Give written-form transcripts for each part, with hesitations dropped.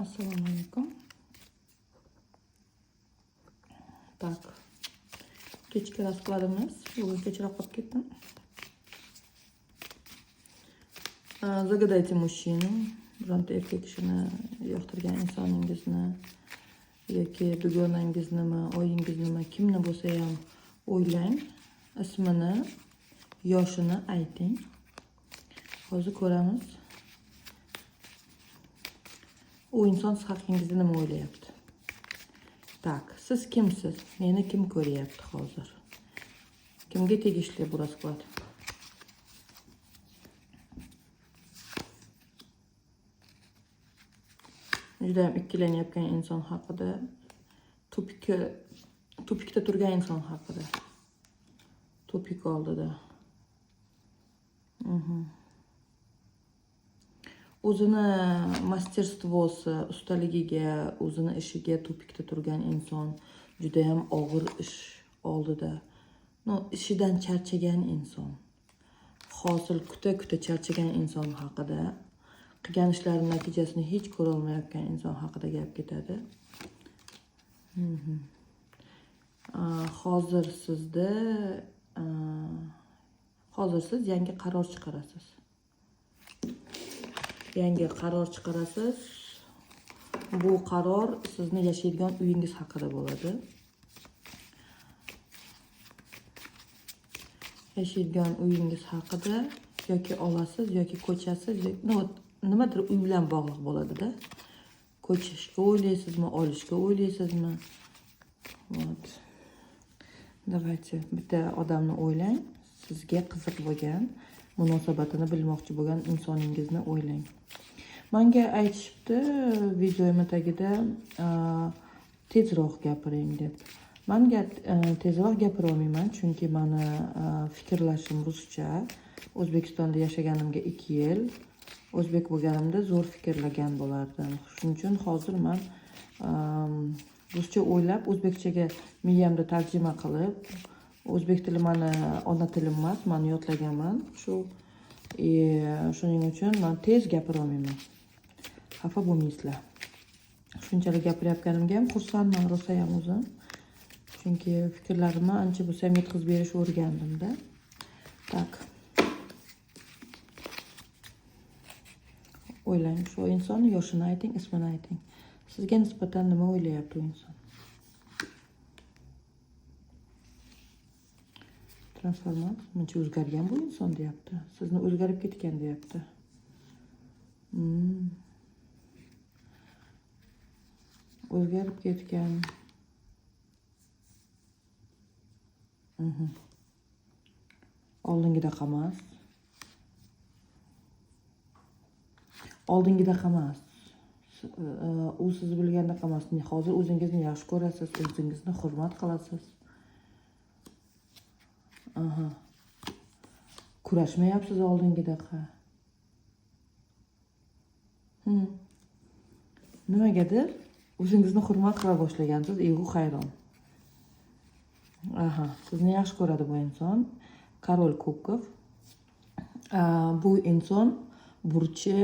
Assalomu alaykum. Так. Kechki raskladimiz. Bugun kechroq qolib ketdim. Загадайте мужчину. Bironta erkak kishini yoqtirgan insoningizni yoki dugonangiznimi, oyingiznimi, kimni bo'lsa ham o'ylang. Ismini, yoshini ayting. Hozir ko'ramiz. U inson siz haqingizda nima o'ylayapti? Так, siz kimsiz? Meni kim ko'ryapti hozir? Kimga tegishli bu rasklad? Judayam ikkilanyapgan inson haqida, tupikda turgan inson haqida. Tupik oldida. O'zini masterstvosi, ustaligiga, o'zini ishiga tupikda turgan inson, judayam og'ir ish oldida. No, ishidan charchagan inson. Hosil kuta-kuta charchagan inson haqida, qilgan ishlari natijasini hech ko'ra olmayotgan inson haqida gap ketadi. Hozir sizda, hozir siz yangi qaror chiqarasiz. Yangi qaror chiqarasiz. Bu qaror sizni yashaydigan uyingiz haqida bo'ladi. Yashaydigan uyingiz haqida yoki olasiz yoki ko'chasiz, no, nimadir uy bilan bog'liq bo'ladida. Ko'chishga o'ylaysizmi, olishga o'ylaysizmi? Вот. Давайте bitta odamni o'ylang, sizga qiziq bo'lgan, munosabatini bilmoqchi bo'lgan insoningizni o'ylang. Menga aytishibdi videoim tagida tezroq gapiring deb. Menga tezroq gapira olmayman, chunki meni fikrlashim ruscha. O'zbekistonda yashaganimga 2 yil, o'zbek bo'lganimda zo'r fikrlagan bo'lardim. Shuning uchun hozir men ruscha o'ylab, o'zbekchaga miyamda tarjima qilib, o'zbek tili meni ona tilim emas, men yodlaganman. Shu shuning uchun men tez gapira olmayman. Xafa bo'lmaysizlar. Shunchalik gapirayotganimga ham xursandman, rosayam o'zim. Chunki fikrlarimni ancha bo'lsa ham yetkazib berishni o'rgandimda. Tak. O'ylang, shu insonni yoshini ayting, ismini ayting. Sizga nisbatan nima o'ylayapti u inson? Transformatsiya, muncha o'zgargan bu inson deyapti. Sizni o'zgarib ketgan deyapti. O'zgarib ketgan. Oldingidaqa emas. Oldingidaqa emas. U sizni bilgandaqa emas. Hozir o'zingizni yaxshi ko'rasiz, o'zingizni hurmat qilasiz. Aha. Kurashmayapsiz oldingidaqa. Nimagadir o'zingizni hurmat qila boshlagansiz, ego hayron. Aha, sizni yaxshi ko'radi bu inson. Korol Kubkov. Bu inson burchi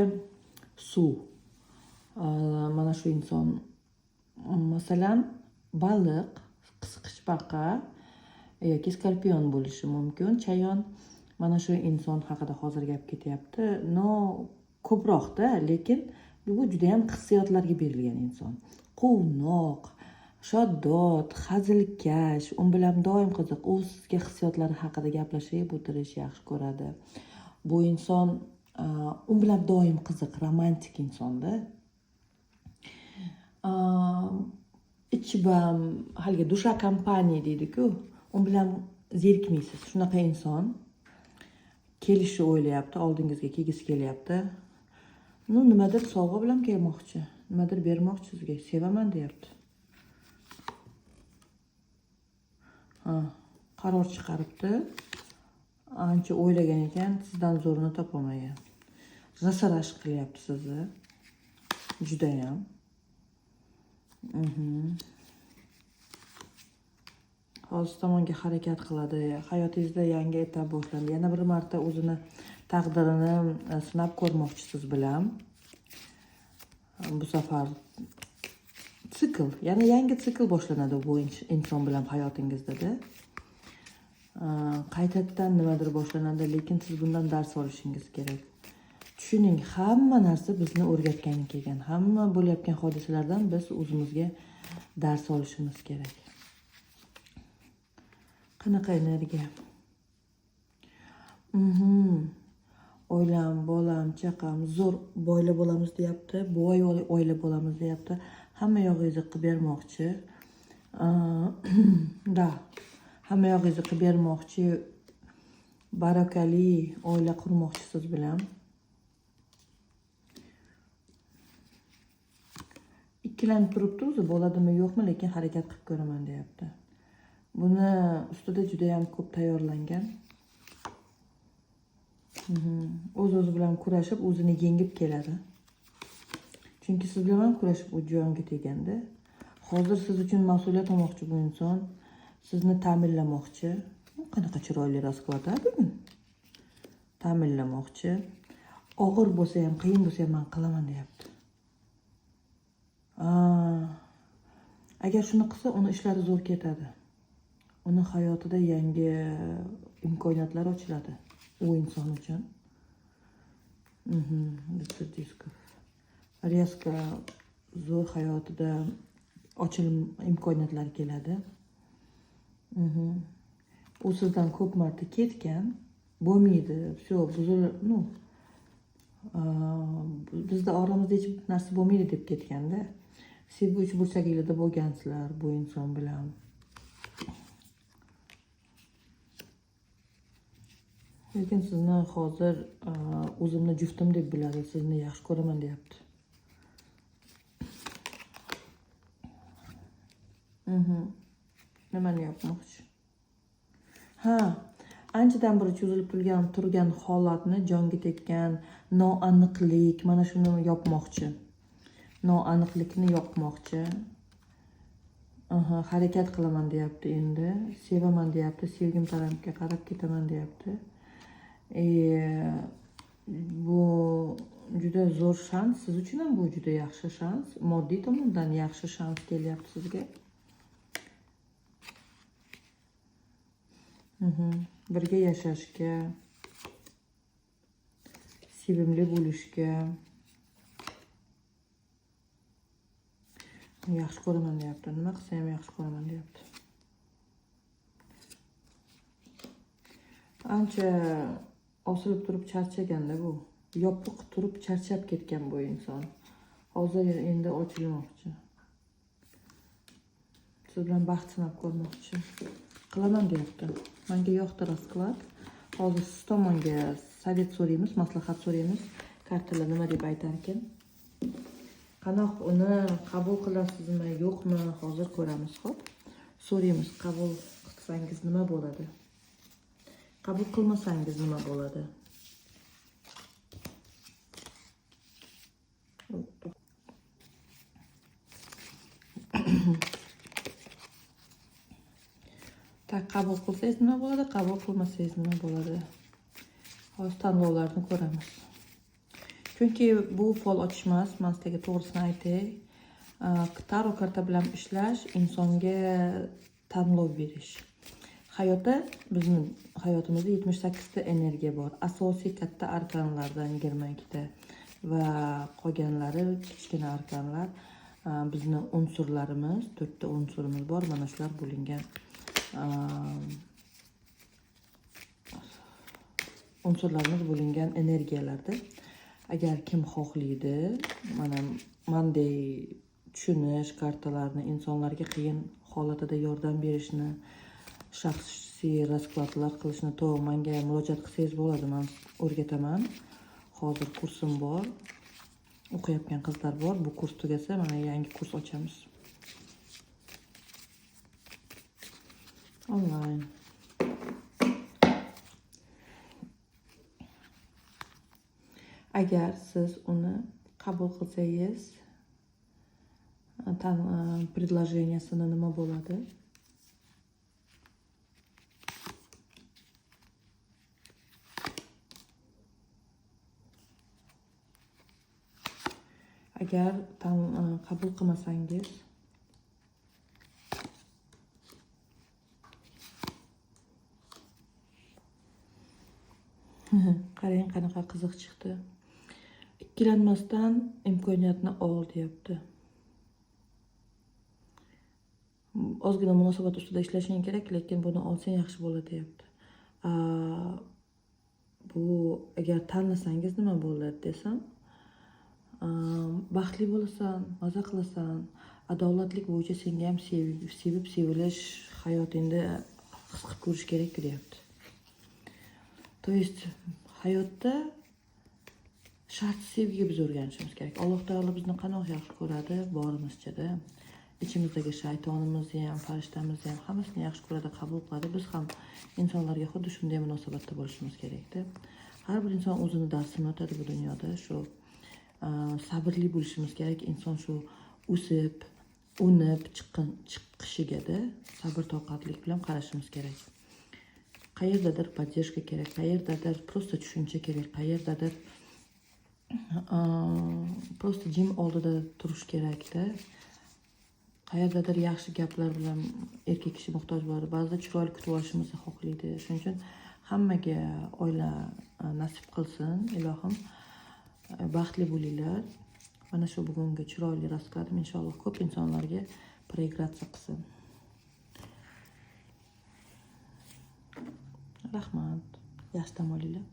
suv. Mana shu inson, masalan, baliq, qisqichbaqa yoki skorpion bo'lishi mumkin, chayon. Mana shu inson haqida hozir gap ketyapti. No, ko'proqda, lekin bu juda ham hissiyotlarga berilgan inson. Quvnoq, shoddod, hazilkash, u bilan doim qiziq. U sizga hissiyotlari haqida gaplashib o'tirish yaxshi ko'radi. Bu inson u bilan doim qiziq, romantik insonda. Ichbam, haligi dusha kompaniya deydi-ku, u bilan zerikmaysiz. Shunaqa inson kelishni o'ylayapti, oldingizga kelgisi kelyapti. No, nimadir sovg'a bilan kelmoqchi, nimadir bermoqchi sizga, sevaman deyapti. Ha, qaror chiqaribdi. Ancha o'ylagan ekan, sizdan zo'rini topolmagan. Rosa rashk qilyapti sizni. Judayam. Hozir tomonga harakat qiladi. Hayotingizda yangi etap boshlandi. Yana bir marta o'zini taqdirini sinab ko'rmoqchi siz bilan. Bu safar sikl, ya'ni yangi sikl boshlanadi bu inson bilan hayotingizda-da. Qaytadan nimadir boshlanadi, lekin siz bundan dars olishingiz kerak. Tushuning, hamma narsa bizni o'rgatgani kelgan. Hamma bo'layotgan hodisalardan biz o'zimizga dars olishimiz kerak. Qanaqa energiya? Oilam, bolam, chaqam, zo'r boyla bo'lamiz deyapti, boy oila bo'lamiz deyapti. Hamma yog'ingizni qilib bermoqchi. Da. Hamma yog'ingizni qilib bermoqchi. Barakali oila qurmoqchi siz bilan. Ikkilanib turibdi o'zi, bo'ladimi yo'qmi, lekin harakat qilib ko'raman deyapti. Buni ustida juda ham ko'p tayyorlangan. O'z-o'zi bilan kurashib, o'zini yengib keladi. Chunki siz bilan ham kurashib u jonga teganda. Hozir siz uchun mas'uliyat olmoqchi bu inson, sizni ta'minlamoqchi. Qanaqa chiroyli rasklad bugun. Ta'minlamoqchi. Og'ir bo'lsa ham, qiyin bo'lsa ham men qilaman deyapti. Agar shuni qilsa, uni ishlari zo'r ketadi. Uni hayotida yangi imkoniyatlar ochiladi u inson uchun. Diskov. Rezko zo'r hayotida ochilim imkoniyatlar keladi. U sizdan ko'p marta ketgan, bo'lmaydi, vse, buzil, ну, bizda oramizda hech narsa bo'lmaydi deb ketganda. Sevgi uch burchagingizda bo'lgansizlar bu inson bilan. Lekin sizni hozir o'zimni juftim deb biladi, sizni yaxshi ko'raman deyapti. Nimani yapmoqchi? Ha, anchadan beri cho'zilib turgan holatni, jonga tekkan noaniqlik, mana shuni yopmoqchi. Noaniqlikni yopmoqchi. Harakat qilaman deyapti endi. Sevaman deyapti, sevgim tarafga qarab ketaman deyapti. Bu juda zo'r shans, siz uchun ham bu juda yaxshi shans. Moddiy tomondan yaxshi shans kelyapti sizga. Birga yashashga, sevimli bo'lishga. Yaxshi ko'raman deyapti. Nima qilsa ham yaxshi ko'raman deyapti. Ancha osilib turib charchaganda bu. Yopiq turib charchab ketgan bu inson. Hozir endi ochilmoqchi. Siz bilan baxt sinab ko'rmoqchi. Qilaman deyapti. Menga yoqdi rasklad. Hozir siz tomonga sovet so'raymiz, maslahat so'raymiz. Kartalar nima deb aytar ekan? Qanoq uni qabul qilasizmi, yo'qmi? Hozir ko'ramiz, xo'p. So'raymiz, qabul qilsangiz nima bo'ladi? Qabul qilmasangiz nima bo'ladi? Tak, qabul qilsangiz nima bo'ladi, qabul qilmasangiz nima bo'ladi? Hozir tanlovlarni ko'ramiz. Chunki bu fol ochish emas, men sizlarga to'g'risini aytay. Taro karta bilan ishlash insonga tanlov berish. Hayotda bizni hayotimizda 78 ta energiya bor. Asosiy katta arkanlardan 22 ta va qolganlari kichkina arkanlar. Bizni unsurlarimiz, 4 ta unsurimiz bor. Mana shular bo'lingan unsurlarimiz bo'lingan energiyalarda. Agar kim xohlaydi, mana manday tushunish kartalarni, insonlarga qiyin holatida yordam berishni, shaxsiy raskladlar qilishni, to menga murojaat qilsangiz bo'ladi, men o'rgataman. Hozir kursim bor. O'qiyotgan qizlar bor. Bu kurs tugasa, mana yangi kurs ochamiz. Online. Agar siz uni qabul qilsangiz, предложениесini nima bo'ladi? Agar qabul qilmasangiz, qarang qanaqa qiziq chiqdi. Ikkilanmasdan imkoniyatni ol deyapti. Ozgina munosabat ustida ishlashing kerak, lekin buni olsang yaxshi bo'ladi deyapti. Bu agar tanlasangiz nima bo'ladi desam, baxtli bo'lasan, maza qilasan, adolatlik bo'yicha senga ham sevib sevilish hayotingda his qilib ko'rish kerak deyapti. То есть hayotda shartsiz sevgiga biz o'rganishimiz kerak. Alloh taolo bizni qanaqa yaxshi ko'radi borimizchada. Ichimizdagi shaytonimizni ham, farishtamizni ham hammasini yaxshi ko'radi, qabul qiladi. Biz ham insonlarga xuddi shunday munosabatda bo'lishimiz kerakda. Har bir inson o'zini darsini o'tadi bu dunyoda. Shu sabrli bo'lishimiz kerak. Inson shu o'sib, unib chiqishigada sabr toqatlik bilan qarashimiz kerak. Qayerdadir поддержка kerak, qayerdadir просто tushuncha kerak, qayerdadir просто jim oldida turish kerakda. Qayerdadir yaxshi gaplar bilan erkak kishi muhtoj bo'ladi. Ba'zida chiroyli kutib olishimizni xohlaydi. Shuning uchun hammaga oila nasib qilsin, ilohim. Baxtli bo'linglar. Mana shu bugungi chiroyli raskladim inshaalloh ko'p insonlarga proyekratsiya qilsin. Rahmat. Yaxshi dam olinglar.